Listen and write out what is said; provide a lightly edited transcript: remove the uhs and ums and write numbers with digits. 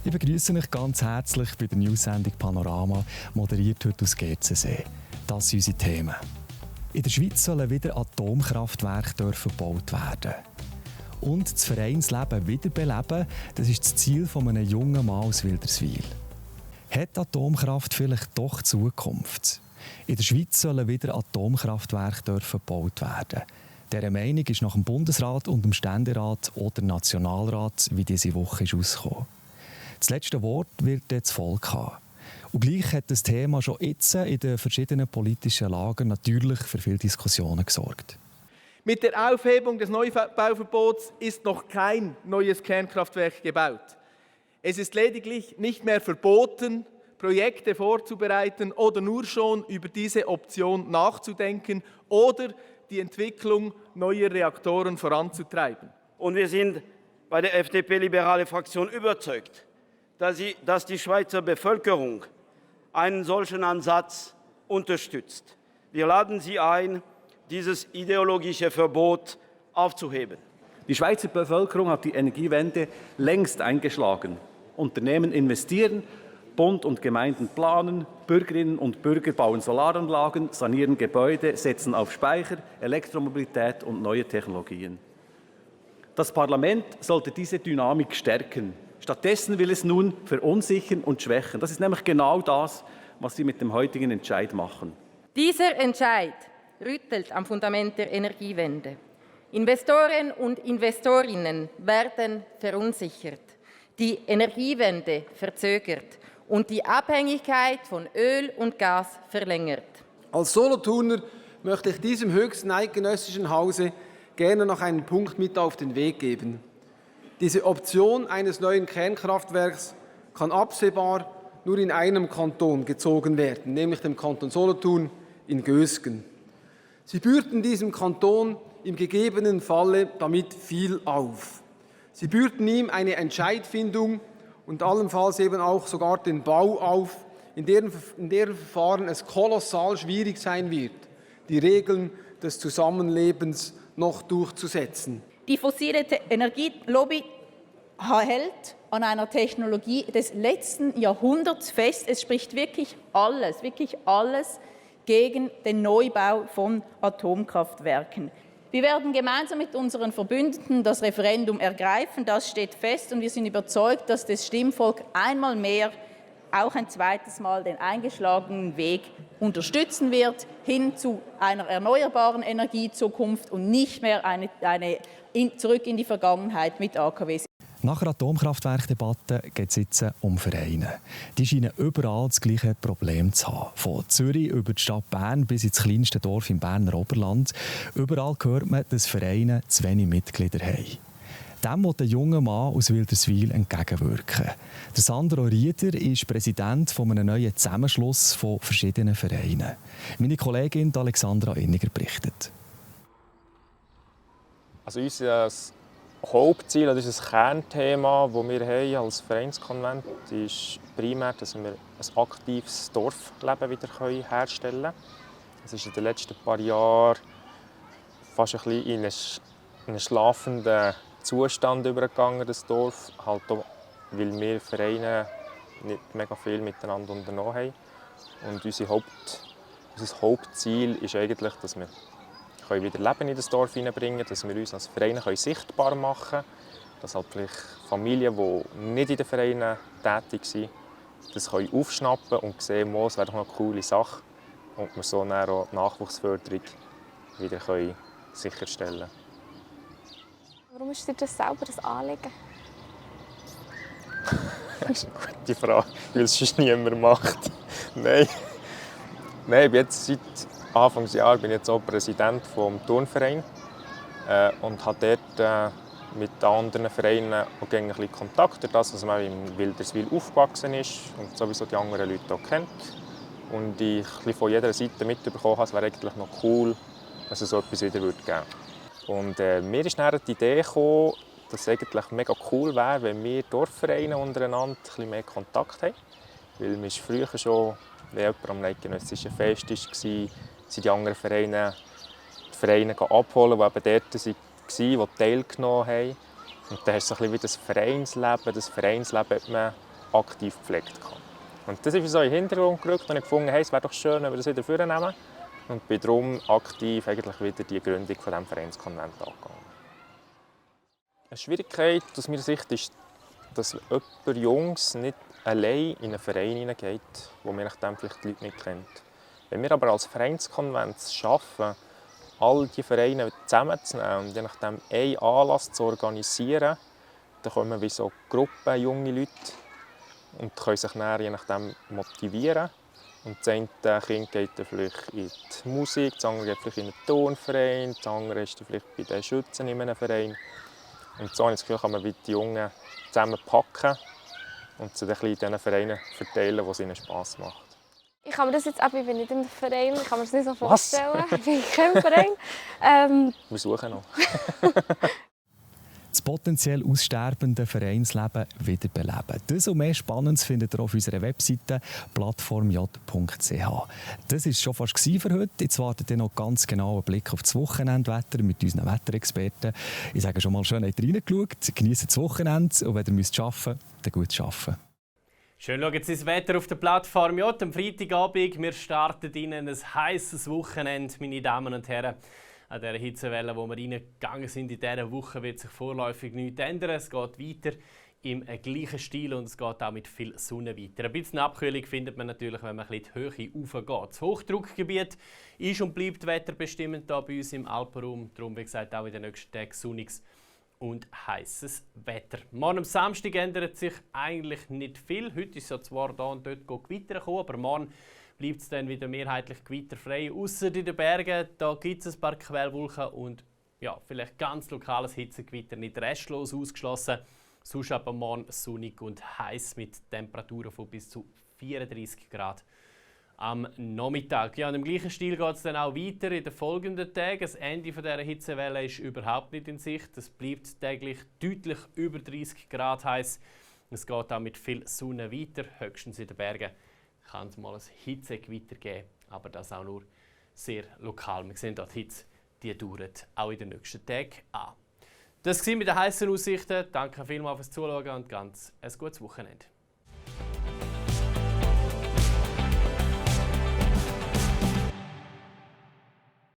Ich begrüße euch ganz herzlich bei der News-Sendung Panorama, moderiert heute aus GZSE. Das sind unsere Themen. In der Schweiz sollen wieder Atomkraftwerke gebaut werden. Und das Vereinsleben wiederbeleben, das ist das Ziel eines jungen Mann aus Wilderswil. Hat Atomkraft vielleicht doch Zukunft? In der Schweiz sollen wieder Atomkraftwerke gebaut werden. Dieser Meinung ist nach dem Bundesrat und dem Ständerat oder dem Nationalrat, wie diese Woche ist ausgekommen. Das letzte Wort wird das Volk haben. Und gleich hat das Thema schon jetzt in den verschiedenen politischen Lagern natürlich für viele Diskussionen gesorgt. Mit der Aufhebung des Neubauverbots ist noch kein neues Kernkraftwerk gebaut. Es ist lediglich nicht mehr verboten, Projekte vorzubereiten oder nur schon über diese Option nachzudenken oder die Entwicklung neuer Reaktoren voranzutreiben. Und wir sind bei der FDP-liberale Fraktion überzeugt, dass die Schweizer Bevölkerung einen solchen Ansatz unterstützt. Wir laden Sie ein, dieses ideologische Verbot aufzuheben. Die Schweizer Bevölkerung hat die Energiewende längst eingeschlagen. Unternehmen investieren, Bund und Gemeinden planen, Bürgerinnen und Bürger bauen Solaranlagen, sanieren Gebäude, setzen auf Speicher, Elektromobilität und neue Technologien. Das Parlament sollte diese Dynamik stärken. Stattdessen will es nun verunsichern und schwächen. Das ist nämlich genau das, was Sie mit dem heutigen Entscheid machen. Dieser Entscheid rüttelt am Fundament der Energiewende. Investoren und Investorinnen werden verunsichert, die Energiewende verzögert und die Abhängigkeit von Öl und Gas verlängert. Als Solothurner möchte ich diesem höchsten eidgenössischen Hause gerne noch einen Punkt mit auf den Weg geben. Diese Option eines neuen Kernkraftwerks kann absehbar nur in einem Kanton gezogen werden, nämlich dem Kanton Solothurn in Gösgen. Sie bürden diesem Kanton im gegebenen Falle damit viel auf. Sie bürden ihm eine Entscheidfindung und allenfalls eben auch sogar den Bau auf, in deren Verfahren es kolossal schwierig sein wird, die Regeln des Zusammenlebens noch durchzusetzen. Die fossile Energielobby hält an einer Technologie des letzten Jahrhunderts fest. Es spricht wirklich alles gegen den Neubau von Atomkraftwerken. Wir werden gemeinsam mit unseren Verbündeten das Referendum ergreifen, das steht fest, und wir sind überzeugt, dass das Stimmvolk einmal mehr auch ein zweites Mal den eingeschlagenen Weg unterstützen wird, hin zu einer erneuerbaren Energiezukunft und nicht mehr zurück in die Vergangenheit mit AKWs. Nach der Atomkraftwerkdebatte geht es jetzt um Vereine. Die scheinen überall das gleiche Problem zu haben. Von Zürich über die Stadt Bern bis ins kleinste Dorf im Berner Oberland. Überall hört man, dass Vereine zu wenig Mitglieder haben. Dem will der junge Mann aus Wilderswil entgegenwirken. Der Sandro Rieder ist Präsident eines neuen Zusammenschlusses von verschiedenen Vereinen. Meine Kollegin Alexandra Inniger berichtet. Also unser Hauptziel, das ist ein Kernthema, das wir haben als Vereinskonvent, ist primär, dass wir ein aktives Dorfleben wieder herstellen können. Es ist in den letzten paar Jahren fast ein bisschen in einen schlafenden Zustand übergegangen, das Dorf, halt auch, weil wir Vereine nicht mega viel miteinander unternommen haben. Und unser Hauptziel ist eigentlich, dass wir wieder Leben in das Dorf hineinbringen, dass wir uns als Vereine sichtbar machen können, dass halt vielleicht Familien, die nicht in den Vereinen tätig sind, das aufschnappen und sehen, es wäre doch eine coole Sache und wir so dann auch die Nachwuchsförderung wieder sicherstellen können. Warum ist dir das selber ein Anliegen? Das ist eine gute Frage, weil es sonst niemand macht. Nein, ich bin jetzt seit Anfangsjahr bin ich jetzt auch Präsident des Turnvereins und habe dort mit anderen Vereinen auch ein bisschen Kontakt, dass man in Wilderswil aufgewachsen ist und sowieso die anderen Leute auch kennt. Und ich von jeder Seite mitbekommen habe, es wäre eigentlich noch cool, dass es so etwas wieder geben würde. Und mir ist dann die Idee gekommen, dass es eigentlich mega cool wäre, wenn wir Dorfvereine untereinander ein bisschen mehr Kontakt haben. Weil man ist früher schon, wenn jemand am eidgenössischen Fest war, sind die anderen Vereine die Vereine abholen, die eben dort waren, die teilgenommen haben. Und dann hast du so ein bisschen wie das Vereinsleben hat man aktiv gepflegt habe. Und das ist so in den Hintergrund gerückt und ich gefunden, hey, es wäre doch schön, wenn wir das wieder vornehmen. Und bin darum aktiv eigentlich wieder die Gründung von diesem Vereinskonvent angegangen. Eine Schwierigkeit aus meiner Sicht ist, dass jemand Jungs nicht allein in einen Verein hineingeht, wo man dann vielleicht die Leute nicht kennt. Wenn wir aber als Vereinskonvent es schaffen, all die Vereine zusammenzunehmen und je nachdem einen Anlass zu organisieren, dann kommen wie so Gruppen junge Leute und können sich dann je nachdem motivieren. Und das eine Kind geht dann vielleicht in die Musik, das andere geht vielleicht in einen Turnverein, das andere ist dann vielleicht bei den Schützen in einem Verein. Und so habe ich das Gefühl, kann man die Jungen zusammenpacken und sie dann in diesen Vereinen verteilen, wo es ihnen Spass macht. Ich kann mir das jetzt, ich bin nicht im Verein, ich kann mir das nicht so vorstellen. Ich bin kein Verein. Wir suchen noch. Das potenziell aussterbende Vereinsleben wiederbeleben. Das und mehr Spannendes findet ihr auf unserer Webseite plattformj.ch. Das war schon fast für heute. Jetzt wartet ihr noch ganz genau ein Blick auf das Wochenendwetter mit unseren Wetterexperten. Ich sage schon mal schön, habt ihr reingeschaut, genießt das Wochenende und wenn ihr arbeiten müsst, dann gut arbeiten. Schön schauen Sie das Wetter auf der Plattform J am Freitagabend. Wir starten Ihnen ein heißes Wochenende, meine Damen und Herren. An dieser Hitzewelle, wo wir reingegangen sind in dieser Woche, wird sich vorläufig nichts ändern. Es geht weiter im gleichen Stil und es geht auch mit viel Sonne weiter. Ein bisschen Abkühlung findet man natürlich, wenn man ein bisschen die Höhe raufgeht. Das Hochdruckgebiet ist und bleibt wetterbestimmend hier bei uns im Alpenraum. Darum, wie gesagt, auch in den nächsten Tagen sonniges und heißes Wetter. Morgen am Samstag ändert sich eigentlich nicht viel. Heute ist es zwar da und dort Gewitter gekommen, aber morgen bleibt es dann wieder mehrheitlich gewitterfrei. Ausser in den Bergen, da gibt es ein paar Quellwolken und ja, vielleicht ganz lokales Hitzegewitter, nicht restlos ausgeschlossen. Sonst aber morgen sonnig und heiß mit Temperaturen von bis zu 34 Grad am Nachmittag. Ja, im gleichen Stil geht es dann auch weiter in den folgenden Tagen. Das Ende dieser Hitzewelle ist überhaupt nicht in Sicht. Es bleibt täglich deutlich über 30 Grad heiß. Es geht auch mit viel Sonne weiter, höchstens in den Bergen kann es mal ein Hitzegewitter geben, aber das auch nur sehr lokal. Wir sehen dort, die Hitze die dauert auch in den nächsten Tagen an. Das war mit den heißen Aussichten. Danke vielmals fürs Zuschauen und ganz ein gutes Wochenende.